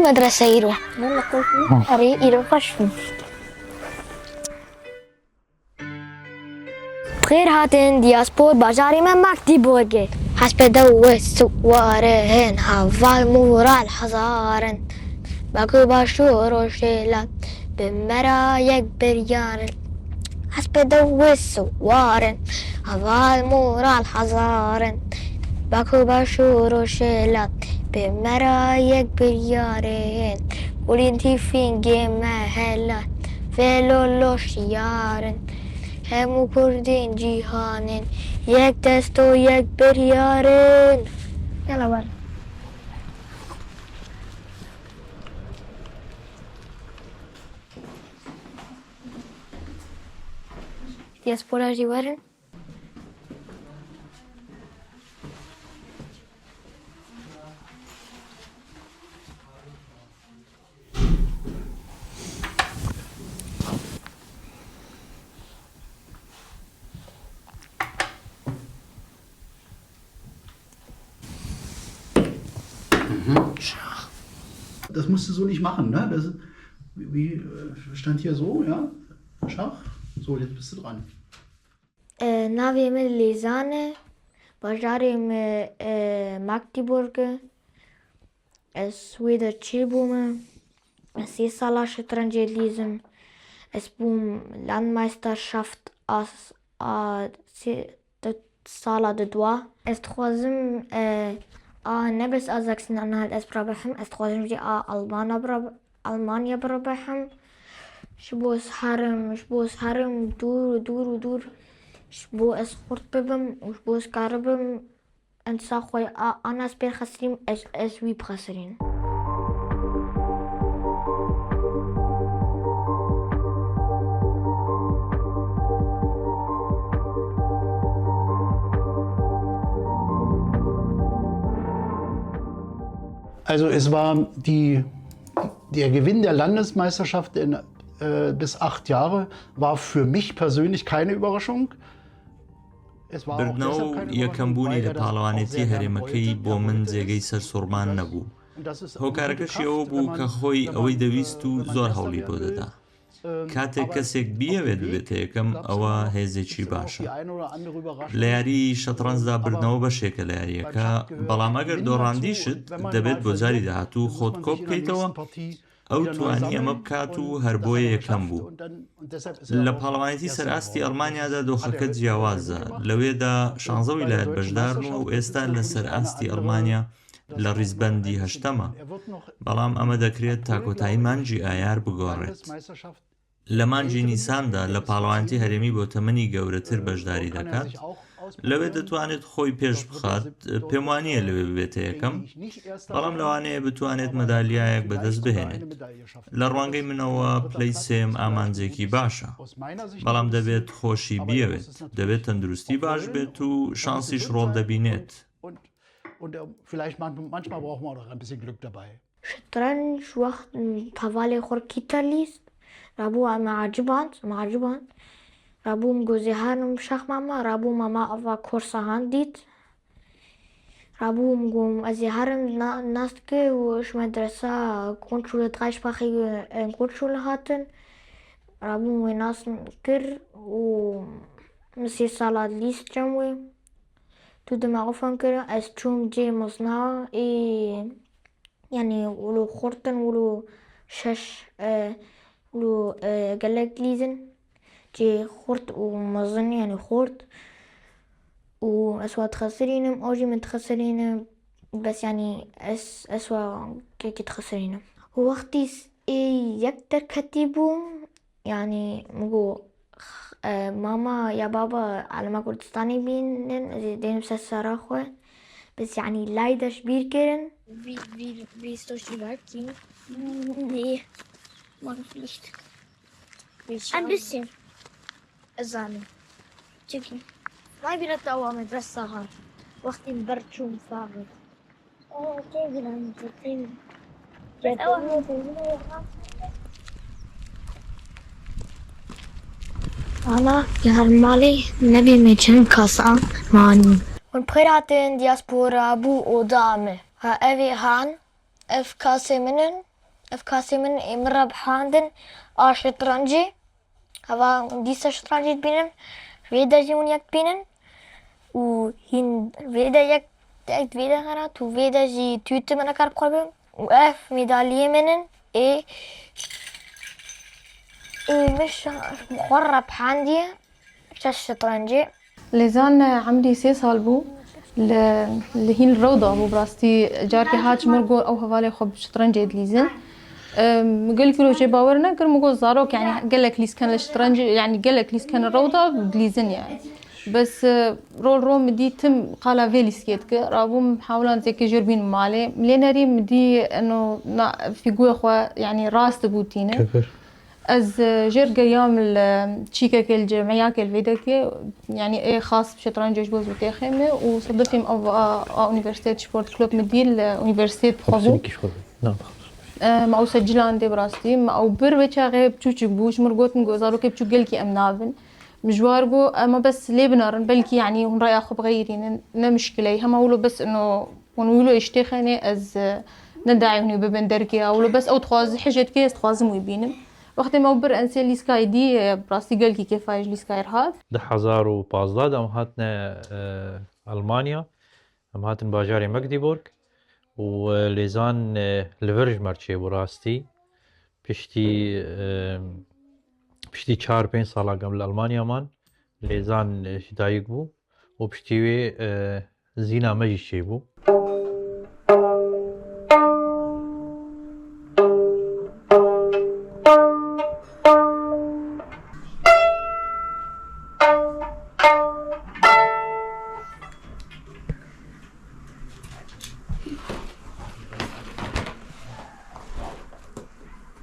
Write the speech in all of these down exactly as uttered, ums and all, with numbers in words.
Medrese îro. Erê, îro xweş bû. Bi xêr hatin diaspor bajarê me Magdeburgê. Hespê dew û siwarin, heval moral hezarin. Bak û baş û rojhilat bi me re yek biryar in. Hespê dew û siwarin, heval moral hezarin. Bak û baş û rojhilat bi me re yek biryar in. Kulîn tîfîngê me helat vê loloş yarin. Hemû kurdên cîhanên yek dest û yek biryar in. Yala wer. Diaspora jî werin. Das musst du so nicht machen, ne? Das, wie, äh, stand hier so, ja? Schach? So, jetzt bist du dran. E, navê min Lîzan e. Bajarê min, e, Magdeburg e. Ez wê de çêbûme. Ez sê sala şetrencê dilîzim. Ez bûm Landmeisterschaft a, a sê, di sala di dua. Ez dixwazim, e, a ne bes a Sachsen-Anhalt ez birabehim, ez dixwazim jî a Almana bira-, Almanya birabehim. Ji bo ez herim, ji bo ez herim dûr û dûr û dûr. Ji bo ez xurt bibim û ji bo ez karibim Ensa xwe a, ana ez pê xesirîm, ez, ez wî bixesirînim. Also es war die, der Gewinn der Landesmeisterschaft in, äh, bis acht Jahre war für mich persönlich keine Überraschung. Birdnەوە و یەکەمبوونی لە پاڵەوانێتی هەرێمەکەی بۆ من جێگەی سەرسوڕمان نەبوو. هۆکارەکەشی ئەوە بوو کە خۆی ئەوەی دەویست و زۆر هەوڵی بۆ دەدا. کاتێک کەسێک بیەوێت ببێتە یەکەم، ئەوە هێزێکی باشە. لە یاری شەتڕەنجدا بردنەوە بەشێکە لە یاریەکە، بەڵام ئەگەر دۆڕاندیشت، دەبێت بۆ جاری داهاتوو خۆت کۆ بکەیتەوە. ئەو توانی ئەمە بکات و هەر بۆیە یەکەم بوو. لە پاڵەوانێتی سەر ئاستی ئەڵمانیادا دۆخەکە جیاوازە. لەوێدا شانزە ویلایەت بەشدارن و ئێستا لە سەر ئاستی ئەڵمانیا لە ڕیزبەندی هەشتەمە. بەڵام ئەمە دەکرێت تا کۆتایی مانگی ئایار بگۆڕێت. لە مانگی نیساندا لە پاڵەوانێتی هەرێمی بۆ تەمەنی گەورەتر بەشداری دەکات. لەوێ دەتوانێت خۆی پێش بخات. پێم وانییە لەوێ ببێتە یەکەم، بەڵام لەوانەیە بتوانێت مەدالیایەک بەدەست بهێنێت. لە ڕوانگەی منەوە پلەی سێم ئامانجێکی باشە، بەڵام دەبێت خۆشی بیەوێت، دەبێت تەندروستی باش بێت و شانسیش ڕۆڵ دەبینێت. Und, äh, vielleicht man-, manchmal braucht man auch ein bisschen Glück dabei. Şetrenc wext hevalê xwe kî te lîst? Rabû em eciband, em eciband. Rabûm gozê herim şax mama, rabû mama ava korsa han dît. Rabûm gom ez ê herim na-, nas dike û ji medresa Grundschule Dreisprachige, e, Grundschule hatin. Rabûm wê nas kir û min sê sala lîst cem wê. Tu dima xwe fam kir, ez çûm cê mezna ê, yanî wilo xurt in, wilo şeş, e, wilo, e, gelek lîz in. Cê xurt û mezin, yanî xurt. Û ez wa dixesirînim, ew jî min dixesirîne. Bes yanî ez, ez wa kekî dixesirînim. Wextî s-, ê yek derketî bûm, Yanî min got, e, mama ya baba Alema Kurdistanê bînin, ez ê dênim ser sera xwe. Bes yanî lay de ji bîr kirin. Wie, wie, wie ist das überhaupt? Nee, mag ich nicht. Ein bisschen. Ez zanim. Çekil. Vay bir hatta o medrese saha. Wextî ber çûm saha. Ana, yar malê nebê me çend kasa manî. Hûn bi xêr hatin diaspora bû oda me. Ha, ev ê han, ev kasê min in. Ev kasê min ê min re bihandin a şetrancê. Heva dîsa şetrancê dibînim. Vê de jî hûn yek dibînin. Û hîn vê de yek, yek vê de xerat û vê de jî tûtê min kar bixwe bim. Û ev medaliyê min in. Ê, ê min şa-, xwe re bihandiye. Şeş şetrancê. Lêzan, e, emrî sê sal bû. Li, li hîn rewda bû, bi rastî carkê hat ji min got ew hevalê xwe bi şetrencê dilîzin. E, min gelkî rojê bawer nekir, min got zarok, yani gelek lîsken li şetrencê, yani gelek lîsken rewda dilîzin yani. Bes, e, rol ro min dî tim qala vê lîskê dike. Rabûm hewlan zêkê jêr bîn malê. Lê nerî min dî eno na fîgûyê xwe, yani rast bû tîne. Kefir. Ez, e, jêr geriyam li çîkekê li cemiyakê li vê dekê, yanî ê xas bi şetrancê ji bo zû têxê me û sedefîm ev a, a Universität Sport Club min dî li Universität bixwe bû. Senikî ji xwe bû. Na, bixwe. E, me ew secilande bi rastî, me ew bir wê çaxê biçûçik bû, ji min gotin ku zarokê biçûk gelkî em nabin. Min ji war got, ema bes lê binarin, belkî yanî hûn raya xwe bixeyirînin, ne mişkile ye. Hema wilo bes ino Hûn wilo îştê xenê ez, e, ne dayê hûn ê bibin derkê ya wilo bes ew dixwaz hijê dike ez dixwazim wî bînim. Wextê me ew bir ensê lîskayê dî, e, bi rastî gelkî kêfa ji lîskayê re hat. Du hezar û pazdeh de em hatine, e, Almanya. Em hatin bajarê Magdeburg û, e, lêzan, e, li vir ji me re çêbû rastî. Piştî, e, piştî çar pênc sala em li Almanya man. Lêzan, e, ji dayik bû û piştî wê, e, Zîna me jî çêbû.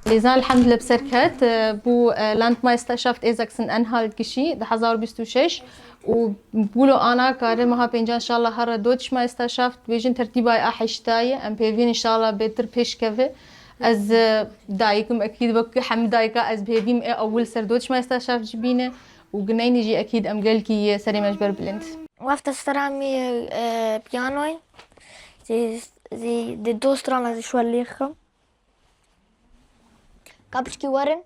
Lêzan elhamdülillah bi ser ket, e, bû, e, Landmeisterschaft ê Sachsen-Anhalt gişî di hezar bîst û şeş. Û bûlo ana kare meha pêncan inşallah here Deutschmeisterschaft bêjin tertîba a heştayê. Em pêvîn inşallah bêtir pêş keve. Ez, e, dayikim ekîd wek hemî dayika ez pêvîm ê ewil ser Deutschmeisterschaft jî bîne û gineynî jî ekîd em gelkî serê me ji ber bilind. Wefta stramî, e, piyanoy. Zî, zî di do strana zî şwer lêxim. Ka pişkî werin.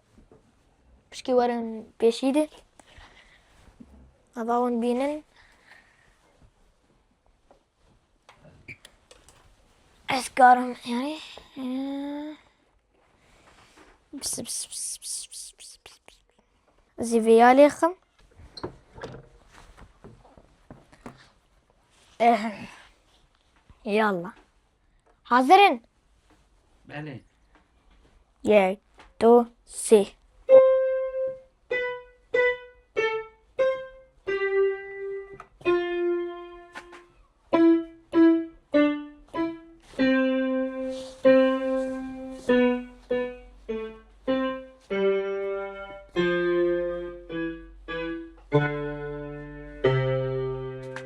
Pişkî werin pêşî de. Ava hûn bînin. Ez karim, yani, e, pis, pis, pis. Zî vê ya lêxim. Ehem. Yallah. Hazir in? Belê. Yek, du, sê.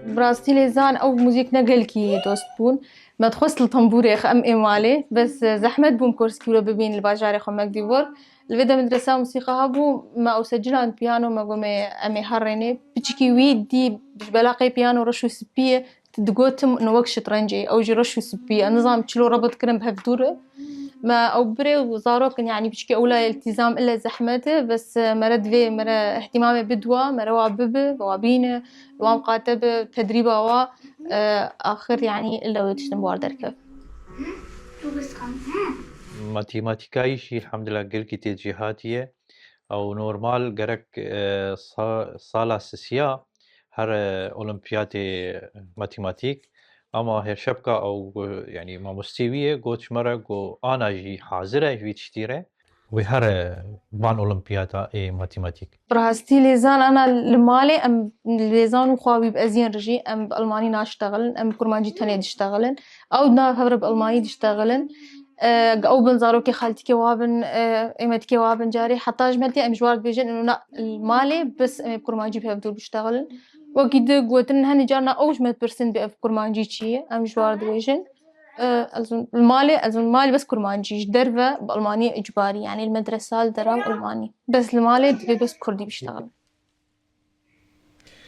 Bi rastî lêzan ew muzîk ne gelkî dost bûn. Me dixwest li tembûrê xem ê malê, bes, e, zehmet bûm Korskî wilo bibîn li bajarê xwe Magdeburg. Li vê de medresa musîqa hebû, me ew seciland piyano, me got me em ê herênê. Piçikî wî dî ji belaqê piyano reş û spî ye, digotim no wek şitrencê, ew jî reş û spî ye. Nizam çilo rebit kirin bi hev dûr e. Me ew birê û zarok in, yanî piçikî ewla îltîzam ile zehmet e, bes, e, mere divê mere ihtimamê bidwa, mere wa bibi, wa bîne, wa miqate bi tedrîba wa, e, axir yanî ile wê tiştin bi war derkev. Matîmatîkayî jî elhamdulillah gelkî tê cihatiye. Ew normal gerek, e, sa-, sala sisiya here, e, olimpiyatê matîmatîk. Ama her şepka ew, e, yanî mamostê wî ye, got ji me re, got ana jî hazir e ji vî tiştî re. Wê here van olimpiyata ê matîmatîk. Bi rastî lêzan ana li malê em lêzan û xwe wî bi eziyên rijî em bi almanî naştexilin, em bi kurmancî tenê diştexilin. Ew nav hev re bi almanî diştexilin. E, ew bin zarokê xaltikê wa bin, e, êmetikê wa bin carê heta ji me tê em ji war dibêjin, ino na, li malê bes em ê bi kurmancî bi hev dûr biştexilin. Wekî di gotin hene carna ew ji me dipirsin bê ev kurmancî çi ye? Em ji war dibêjin. E, ez li malê, ez li malê bes kurmancî, ji derve bi almanî icbarî, yanî li medresa li dera bi almanî. Bes li malê divê bes kurdî biştexilin.